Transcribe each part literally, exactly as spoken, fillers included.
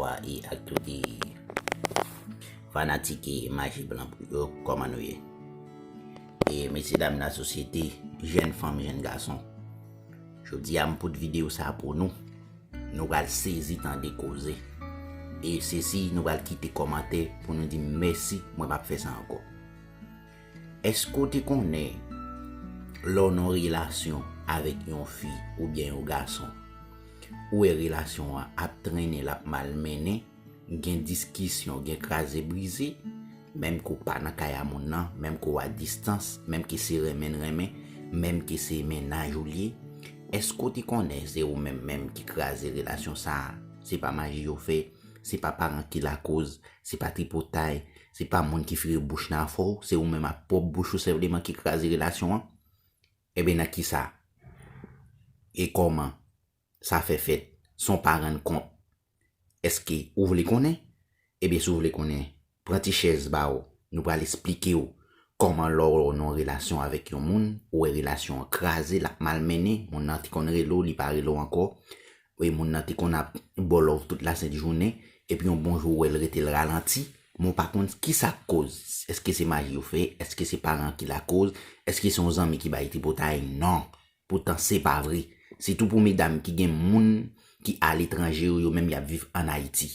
A, e ak tout e fanatik e maji blan pou yo, kòman nou ye? E mesye dam lasosyete, jèn fanm, jèn gason, jodi a m pote videyo sa pou nou. Nou pral sezi tande koze. E sesi, nou pral kite kòmantè pou nou di m mèsi, mwen p ap fè sa ankò. Èske w te konnen lè w nan yon relasyon avèk yon fi oubyen yon gason, ou wè relasyon an ap trennen, l ap mal mennen, gen diskisyon, gen kraze brize, menm ke w pa nan kay a moun nan, menm ke w a distans, menm ke se renmen n renmen, menm ke se mennaj ou l ye, èske w te konnen se ou menm menm ki kraze relasyon sa a? Se pa maji yo fè, se pa paran ki lakoz, se pa tripotay, se pa moun ki foure bouch nan afè w, se ou menm ak pwòp bouch ou senpleman ki kraze relasyon an? Ebyen, nan kisa e kòman sa fè fèt san w pa rann kont? Èske ou vle konnen? Ebyen, si w vle konnen, pran ti chèz ba w. Nou pral esplike w kòman lè w nan yon relasyon avèk yon moun, ou wè relasyon an kraze, l ap mal mennen, moun nan te konn rele w, li pa rele w ankò, e moun nan te konn ap ba w love tout lasent jounen, epi yon bon jou ou wè l rete, l ralanti, men w pa konn kisa k koz. Èske se maji yo fè? Èske se paran ki lakoz? Èske se yon zanmi ki bay tripotay? Non. Poutan, se pa vre. Sitou pou medam ki gen moun ki aletranje yo, yo menm y ap viv ann Ayiti.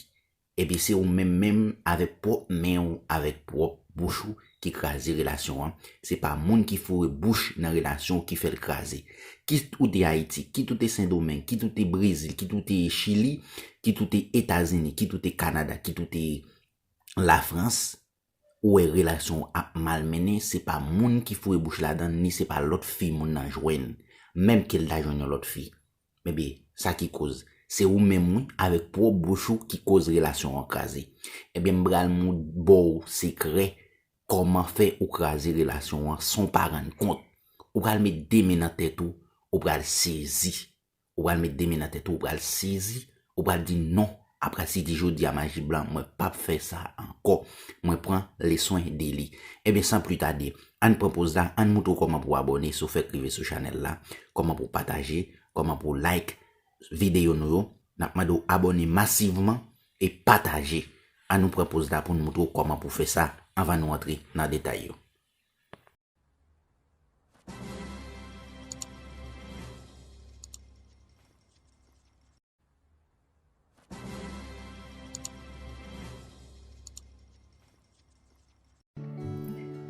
Ebyen, se ou menm menm, avèk pwòp men w, avèk pwòp bouch ou, ki kraze relasyon an. Se pa moun ki foure bouch nan relasyon w ki fè l kraze. Kit ou te Ayiti, kit ou te Sendomeng, kit ou te Brezil, kit ou te Chili, kit ou te Etazini, kit ou te Kanada, kit ou te Lafrans, ou wè relasyon w ap mal mennen, se pa moun ki foure bouch ladan l, ni se pa lòt fi moun nan jwenn, menm ke l ta jwenn yon lòt fi. Ebyen, sa ki koz? Se ou menm, wi, avèk pwòp bouch ou ki koz relasyon an kraze. Ebyen, m pral mou-, ba w sekrè kòman fè ou kraze relasyon an san w pa rann kont. Ou pral met de men nan tèt ou, ou pral sezi. Ou pral met de men nan tèt ou, ou pral sezi, ou pral di non. Apatidi jodi a, maji blan, mwen p ap fè sa ankò. Mwen pran leswen de li. Ebyen, san pli tade, ann pran pòz la, ann moutre w kòman pou w abòne si w fèk rive sou chanèl la, kòman pou w pataje, kòman pou w like videyo nou yo. N ap mande w abòne masivman e pataje. Ann nou pran pòz la pou n moutre w kòman pou w fè sa anvan nou antre nan detay yo.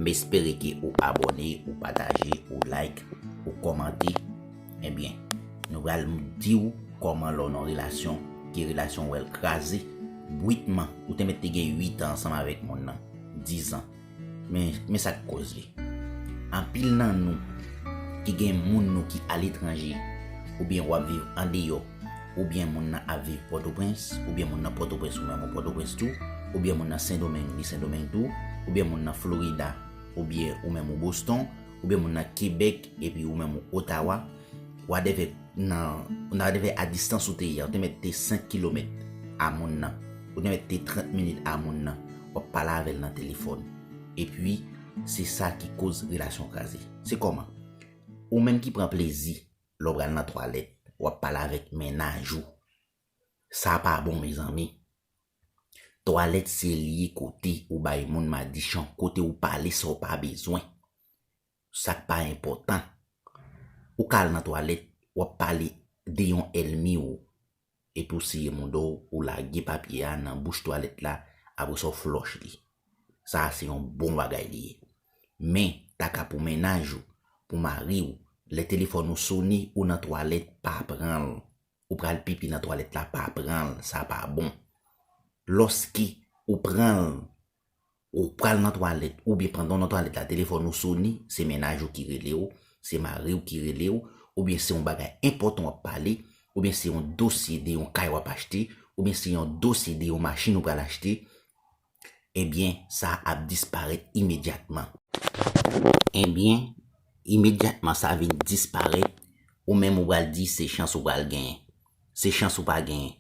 M espere ke ou abòne, ou pataje, ou like, ou kòmante. Ebyen, nou pral di w kòman lè w nan relasyon, ke relasyon w wè l kraze, bwitman, ou te mèt te gen uit an ansanm avèk moun nan, diz an. Men, men sa k koz li. Anpil nan nou ki gen moun nou ki aletranje, oubyen w ap viv andeyò, oubyen moun nan ap viv Pòtoprens, oubyen moun nan Pòtoprens ou menm ou Pòtoprens tou, oubyen moun nan Sendomeng li Sendomeng tou, oubyen moun nan Florida, oubyen ou menm ou Boston, oubyen moun nan Kebèk epi ou menm ou Ottawa, whatever, nan, nan whatever a distans ou te ye a, ou te mèt te senk kilomèt a moun nan, ou te mèt te trant minit a moun nan, w ap pale avè l nan telefòn. Epi, se sa ki koz relasyon kraze. Se kòman? Ou menm ki pran plezi lè w pral nan twalèt, w ap pale avèk mennaj ou. Sa pa bon, mezanmi. Twalèt se lye kote ou bay moun madichon, kote ou pale sa w pa bezwen. Sa k pa enpòtan. Ou ka al nan twalèt, w ap pale de yon ènmi w, epi w siye mouda w, ou lage papye a nan bouch twalèt la, apre sa w flòch li. Sa a se yon bon bagay li ye. Men, ta ka pou mennaj ou, pou mari w, lè telefòn ou sone, ou nan twalèt, pa pran l. Ou pral pipi nan twalèt la, pa pran l, sa pa bon. Lòske ou pran l, ou pral nan twalèt, oubyen pandan w nan twalèt la, telefòn ou sone, se mennaj ou ki rele w, se mari w ki rele w, oubyen se yon bagay enpòtan w ap pale, oubyen se yon dosye de yon kay w ap achte, oubyen se yon dosye de yon machin ou pral achte, ebyen, sa ap disparèt imedyatman. Ebyen, imedyatman sa vin disparèt, ou menm ou pral di se chans ou pral genyen. Se chans ou pa genyen.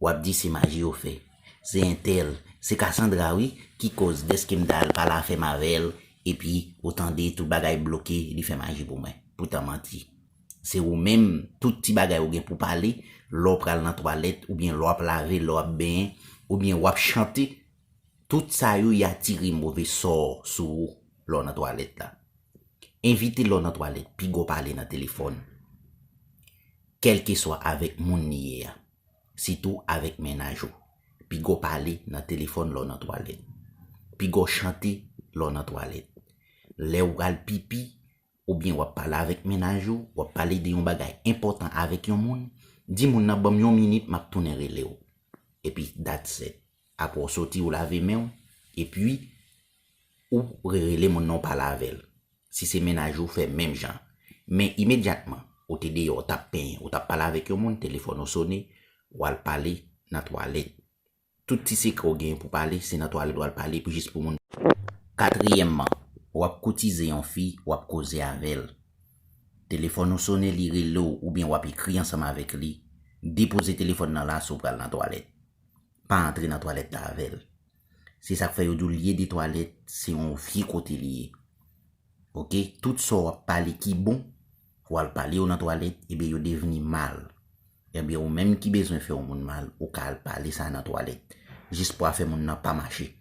W ap di se maji yo fè. Se entèl, se Cassandra wi, ki koz dèske m t al pale afè m avè l, epi ou tande tout bagay bloke, li fè maji pou mwen. Poutan manti. Se ou menm, tout ti bagay ou gen pou pale, lè w pral nan twalèt, oubyen lè w ap lave, lè w ap benyen, oubyen w ap chante, tout sa yo, y atire move sò sou ou lè w nan twalèt la. Evite lè w nan twalèt, piga w pale nan telefòn. Kèlkeswa avèk moun li ye a, sitou avèk mennaj ou. Piga w pale nan telefòn lè w nan twalèt. Piga w chante lè w nan twalèt. Lè w al pipi, oubyen w ap pale avèk mennaj ou, w ap pale de yon bagay enpòtan avèk yon moun, di moun nan, "Ban m yon minit, m ap tounen rele w." Epi, that's it. Apre w soti, ou lave men w, epi ou rerele moun nan, w pale avè l. Si se mennaj ou, fè menm jan. Men imedyatman, ou te deyò, w t ap penyen, ou t ap pale avèk yon moun, telefòn ou sone, w al pale nan twalèt. Tout ti sekrè w genyen pou pale, se nan twalèt w al pale, epi jis pou moun. Katriyèmman, w ap koutize yon fi, w ap koze avè l. Telefòn ou sone, li rele w, oubyen w ap ekri ansanm avèk li. Depoze telefòn nan la si w pral nan twalèt. Pa antre nan twalèt la avè l. Se sa k fè yo di w lye de twalèt, se yon vye kote li ye. Oke? Tout sa w ap pale ki bon, w al pale yo nan twalèt, ebyen yo devni mal. Ebyen ou menm ki bezwen fè yon moun mal, ou ka al pale sa nan twalèt. Jis pou afè moun nan pa mache.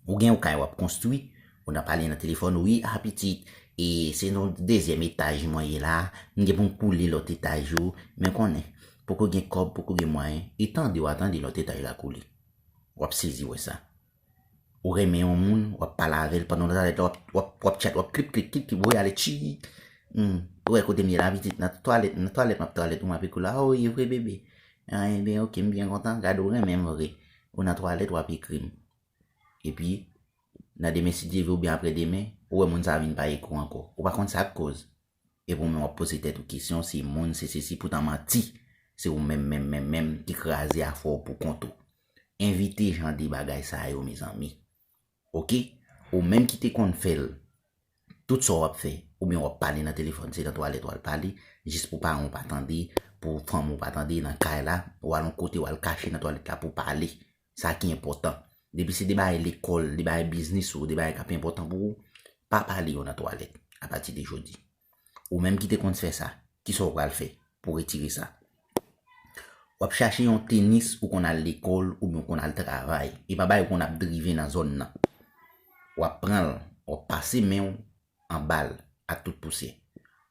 Ou gen yon kay w ap konstwi, ou nan pale nan telefòn, "Wi, a pitit, e se nan dezyèm etaj mwen ye la, m gen pou m koule lòt etaj yo, men konnen, poko gen kòb, poko gen mwayen, e tande w a tande lòt etaj la koule." W ap sezi wè sa. Ou renmen yon moun, w ap pale avè l pandan w nan twalèt la, w ap, w ap, w ap chat, w ap klip, klip, klip, klip, voye ale, tchi. Hmm. Ou wè kote m ye la, pitit, nan twalèt, nan twalèt, m ap twalèt, ou m ap ekri la, "O, e vre, bebe? A, ebyen, oke, m byen kontan, gade, ou renmen m vre." Ou nan twalèt, w ap ekri m. Epi, nan demen, si Dye vle, oubyen aprè demen, ou wè moun sa a vin pa ekri w ankò. Ou pa konn sa k koz. Epi ou menm w ap poze tèt ou kesyon, se moun, se sesi, poutan manti. Se ou menm, menm, menm, menm ki kraze afè w pou kont ou. Evite jan de bagay sa yo, mezanmi. Oke? Ou menm ki te konn fè l, tout sa w ap fè, oubyen w ap pale nan telefòn, se nan twalèt w al pale, jis pou paran w pa tande, pou fanmi w pa tande nan kay la, w al yon kote, w al kache nan twalèt la pou pale. Sa ki enpòtan. Depi se de bagay lekòl, de bagay biznis ou de bagay k ap enpòtan pou ou, pa pale yo nan twalèt apati de jodi. Ou menm ki te konn fè sa, kisa w pral fè pou retire sa? W ap chache yon tenis ou konn al lekòl oubyen w konn al travay. E pa bagay ou konn ap drive nan zòn nan. W ap pran l, w ap pase men w anba l ak tout pousyè.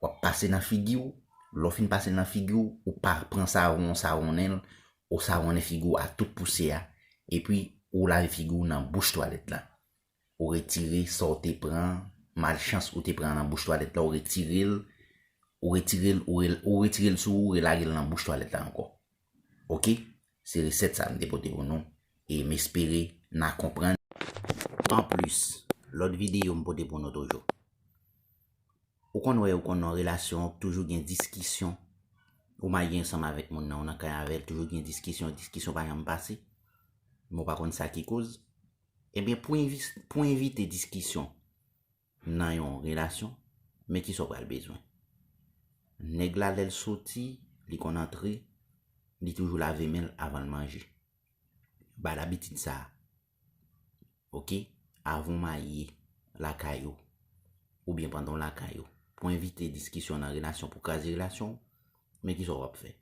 W ap pase nan figi w, lè w fin pase nan figi w, ou pa pran savon, w savonnen l, ou savonnen figi w ak tout pousyè a, epi ou lave figi w nan bouch twalèt la. Ou retire sa w te pran, malchans ou te pran nan bouch twalèt la, ou retire l, ou retire l, ou re-, ou retire l sou ou, relage l nan bouch twalèt la ankò. Oke? Se resèt sa m te pote pou nou, e m espere n a konprann. Anplis, lòt videyo m pote pou nou toujou. Ou konn wè, ou konn nan relasyon, toujou gen diskisyon. Ou marye ansanm avèk moun nan, ou nan kay avè l, toujou gen diskisyon, diskisyon pa janm pase. Men ou pa konn sa ki koz. Ebyen, pou envi-, pou evite diskisyon nan yon relasyon, men kisa w pral bezwen. Nèg la, lè l soti, li konn antre, li toujou lave men l avan l manje. Ba l abitid sa a. Oke? Avan w marye lakay ou, oubyen pandan w lakay ou, pou evite diskisyon nan relasyon, pou kraze relasyon w, men kisa w ap fè?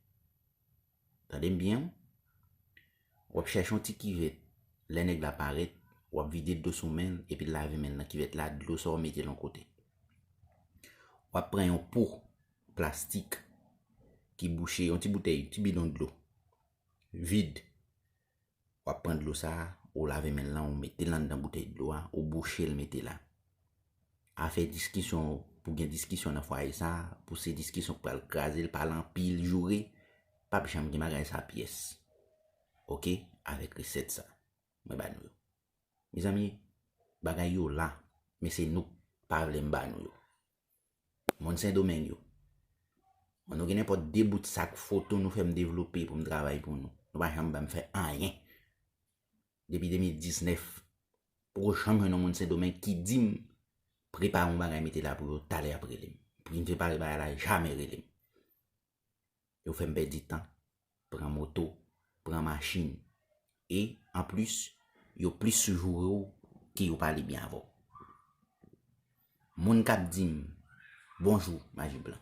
Tande m byen, w ap chèche yon ti kivèt. Lè nèg la parèt, w ap vide dlo sou men l, epi l lave men l nan kivèt la, dlo sa w mete l yon kote. W ap pran yon po plastik ki bouche, yon ti boutèy, ti bidon dlo vid. W ap pran dlo sa a, ou lave men l lan, ou mete l anndan boutèy dlo a, ou bouche l, mete la. Afè diskisyon, pou gen diskisyon nan fwaye sa a, pou se diskisyon k pral kraze l, pale anpil, joure, p ap janm gen bagay sa pyès. Oke? Avèk resèt sa mwen ba nou yo. Mezanmi, bagay yo la, men se nou k pa vle m ba nou yo. Moun Sendomeng yo. An nou gen nenpòt de bout sak foto nou fè m devlope pou m travay pou nou. Nou pa janm ban m fè anyen. Depi de mil diznèf, poko janm jwenn yon moun Sendomeng ki di m prepare yon bagay mete la pou yo, talè y ap rele m. Pou vin prepare bagay la, jamè rele m. Yo fè m pèdi tan, pran moto, pran machin. E, anplis, yo plis sou joure w ke yo pale byen avè w. Moun k ap di m, "Bonjou, Maji Blan.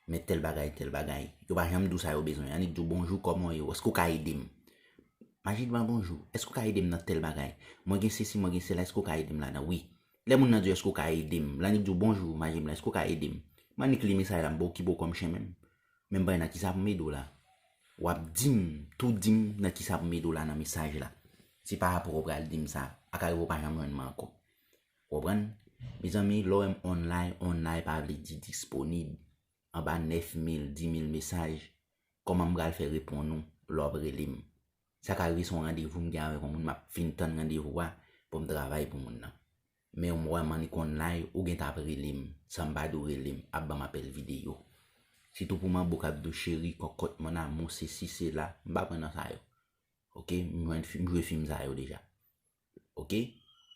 Men tèl bagay, tèl bagay." Yo pa janm di w sa yo bezwen. Annik di w, "Bonjou, kòman w ye? Èske w ka ede m?" Majid, ban bonjou. Èske w ka ede m nan tèl bagay? Mwen gen sesi, mwen gen sela, èske w ka ede m ladan? Wi. Lè moun nan di w, èske w ka ede m? Lè annik di w, bonjou, Majid, èske w ka ede m? Mwen annik li mesaj la, m ba w ki bò kòm chen menm. Men m pa nan kisa pou m ede w la. W ap di m, tou di m nan kisa pou m ede w la nan mesaj la. Se pa rapò w pral di m sa, a ka rive w pa janm jwenn mwen ankò. Konprann? Mezanmi, lè w wè m online, online pa vle di disponib. Anba nèf mil, dis mil mesaj, kòman m pral fè reponn ou lè w ap rele m? Sa ka rive se yon randevou m gen avèk yon moun, m ap fin tann randevou a pou m travay pou moun nan. Men w wè m annik online, ou gentan ap rele m, san m pa di w rele m, ap ban m apèl videyo. Sitou pou manbo k ap di w cheri, kòkòt, mon amour, sesi, sela, m pa pran nan sa yo. Oke, m jwenn fi-, m jwe fim sa yo deja. Oke,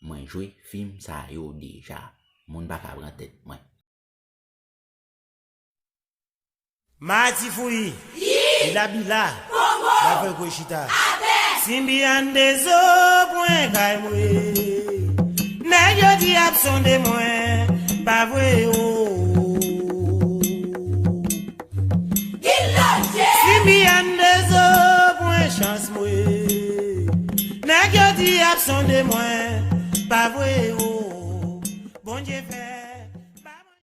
mwen jwe fim sa yo deja. Moun pa ka pran tèt mwen. Mati fouyi, bila bila, la fè kwe chita. Simbi an de zo pwen kay mwe. Nèg yo di ap sonde mwen, pa vre o. Simbi an de zo pwen chans mwe. Nèg yo di ap sonde mwen, pa vre o.